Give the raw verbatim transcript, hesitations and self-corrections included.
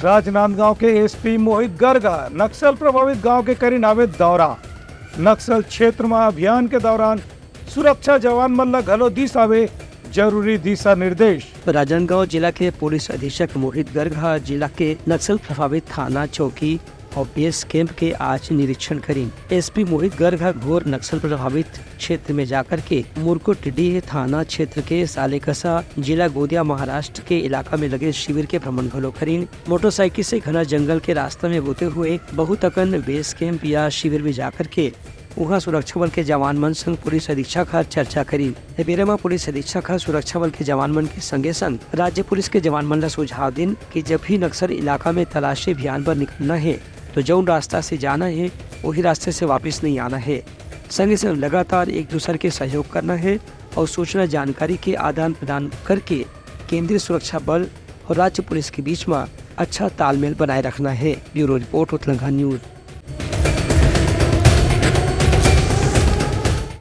राजनांदगांव के एसपी मोहित गर्ग ह नक्सल प्रभावित गांव के करिन हावे दौरा। नक्सल क्षेत्र म अभियान के दौरान सुरक्षा जवान मन ल घलो दिस हावे जरूरी दिशा निर्देश। राजनांदगांव जिला के पुलिस अधीक्षक मोहित गर्ग ह जिला के नक्सल प्रभावित थाना चौकी अउ बेस कैंप के आज निरीक्षण करिन। एसपी मोहित गर्ग ह घोर नक्सल प्रभावित क्षेत्र में जाकर के मुरकुटडीह थाना क्षेत्र के सालेकसा, जिला गोंदिया, महाराष्ट्र के इलाका में लगे शिविर के भ्रमण घलो करिन। मोटरसाइकिल से घना जंगल के रास्ता में होते हुए बहुत अकन बेस कैंप या शिविर में जाकर के उहां सुरक्षा बल के जवान मन संग पुलिस अधीक्षक ह चर्चा करिन। ए बेरा म पुलिस अधीक्षक ह सुरक्षा बल के जवान मन के संगे संग राज्य पुलिस के जवान मन ल सुझाव दिन कि जब भी नक्सल इलाका में तलाशी अभियान बर निकलना हे, तो जउन रास्ता से जाना हे, वही रास्ते से वापिस नहीं आना हे। संगे संग लगातार एक दूसर के सहयोग करना हे अउ सूचना जानकारी के आदान प्रदान करके केंद्रीय सुरक्षा बल अउ राज्य पुलिस के बीच म अच्छा तालमेल बनाए रखना हे। Bureau report, Utlangha news.